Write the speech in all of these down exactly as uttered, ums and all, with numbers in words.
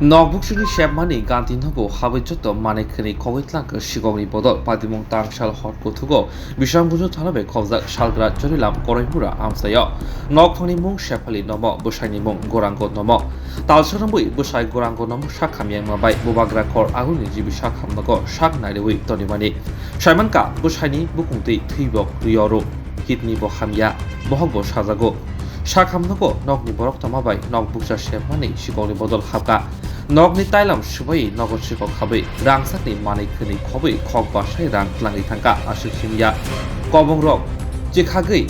Nok buksuni sepmani ganti nogo habwi joto manwi khwnwi khogwi tlangkha sikokni bodol. Patimung tangsal hor kuthugo Bisramganj thana bai khobjak salgra Chorilam Koraimura amchaio. Nok phangni mung Shephali Nomo, bwsaini mung Gorango Nomo. Talsa rwngwi bwsai Gorango Nomo sak hamyangma bai bubagra khor agulni jibi sak hamnogo sak nairewi tonimani. Saimankha bwsaini bukung twi thwibok riyoro. Kidney bo hamya, bohok bo sajago. Sak hamnogo nokni borok tongma bai nok bukcha sepmani sikokni bodol habkha. Nokni tailam swbai nogo sikok habwi rangsakni manwi khwnwi khobwi khok basai rang tlangwi thangkha aswk simya. Kobongrok chikhagwi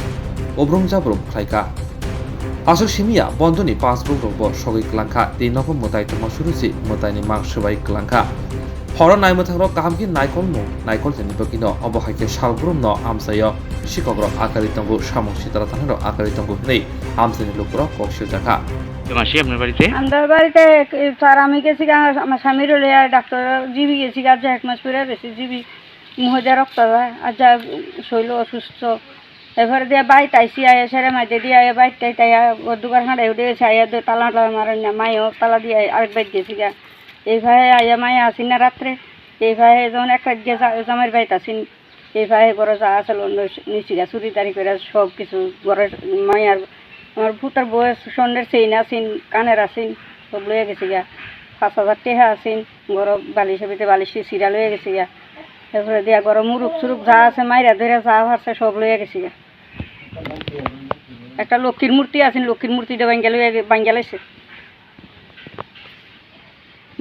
obrum jabrum khlaikha. Aswk simya bondoni passbook rokbo sogwi klangkha tei nogo mwtai tongma surusi mwtaini mang swbai klangkha. Horo naimwthangrok kaham khe naikolmung naikol teni bagwino obo hai khe salbrumno amchaio sikokrok akarwi tongo, samung sitra thangnai rok akarwi tongo hwnwi amchaini lukurok kok sirjakha. কেমন আছি আপনার বাড়িতে? আমাদের বাড়িতে এক-, স্যার, আমি গেছি গা, আমার স্বামীর হলে আর ডাক্তার জিবি গেছি গা, যে এক মাস পরে বেশি জিবি মুখে দিয়ে রক্ত যায়, আর যা শরীর অসুস্থ। এরপরে দিয়ে বাইত আইসি, আয়া সেরে মাঝে দিয়ে আয়া বাইত টাইত আয়া ও দুবার হাঁটাই উঠে গেছে, আয়া দিয়ে তালা টালা মারেন না, মাইও তালা দিয়ে আরেক বাইত গেছি গা। এই ভাই আয়া মাই আসি না রাত্রে, এই ভাই যখন এক রাত গিয়ে জা-, জামাইর বাইত আসিন, এই ভাই ঘরে যা আছে নিচে গা চুরি দারি করে সব কিছু ঘরে মাই আর আমার ফুটার বয়স স্বর্ণের চেইন আসিন, কানের আসিন, সব লইয়া গেছি গা। পাঁচ হাজার টেহা আসিন, ঘরে বালিশের ভিতরে বালিশ সিরা লইয়া গেছি গা। এরপরে দিয়া ঘরে মুরুক চুরুক যা আছে মাইরা ধরে যা পারছে সব লইয়া গেছি গা। একটা লক্ষ্মীর মূর্তি আসিন, লক্ষ্মীর মূর্তিটা ভাঙ্গা লইয়া গে-, ভাঙ্গা লাইছে।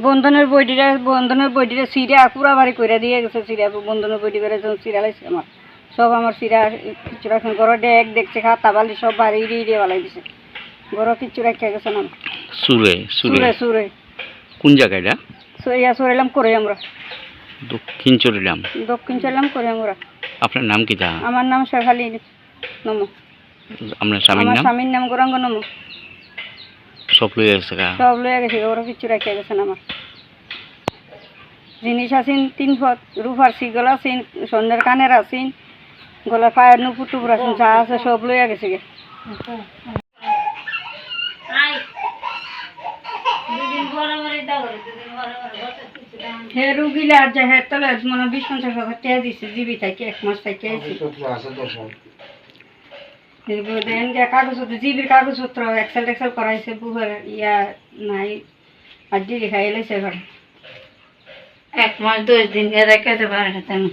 বন্ধনের বইটিরে, বন্ধনের বইটিরে ছিঁড়া পুরা বাড়ি কইরা দিয়ে গেছে, ছিঁড়া বন্ধনের বইটি করে যখন ছিঁড়া লাইছে আমার, সব আমার ছিঁড়া কিচ্ছু রাখছে না। ঘরে ডেক দেখছে, খাতা বালি সব বাড়ি দিয়ে দিয়ে বালাই দিছে। ঘরে কিচ্ছু রাখা গেছে না আমার। চুরে, চুরে। চুরে, চুরে। কোন জায়গা এটা? সো, ইয়া, চুরাইলাম করে আমরা। দক্ষিণ চুরাইলাম। দক্ষিণ চুরাইলাম করে আমরা। আপনার নাম কিতা? আমার নাম শেফালি। নমো। আপনার স্বামীর আমার নাম? স্বামীর নাম গৌরাঙ্গ নমো। সব লইয়া গেছে গা? সব লইয়া গেছে গা, ওরা কিচ্ছু রাখিয়া গেছে না আমার। জিনিস আছেন তিন ফত, রূপার সিগল আছেন, স্বর্ণের কানের আছেন, গলার পায়ের নুপুর টুপুর আছেন, যা আছে সব লইয়া গেছে গা। হে রুগীলে আর যে হে তলে মনে বিশ পঞ্চাশ হাজার টাকা দিছে, জিবি থাকি এক মাস থাকি আইছে। এরপরে দেখেন যে কাগজপত্র, জিবির কাগজপত্র এক্সেল টেক্সেল করাইছে, বুকের ইয়া নাই, আর ডি লেখা এলাইছে ঘরে। এক মাস দশ দিন এরা খেতে পারে না তেমন।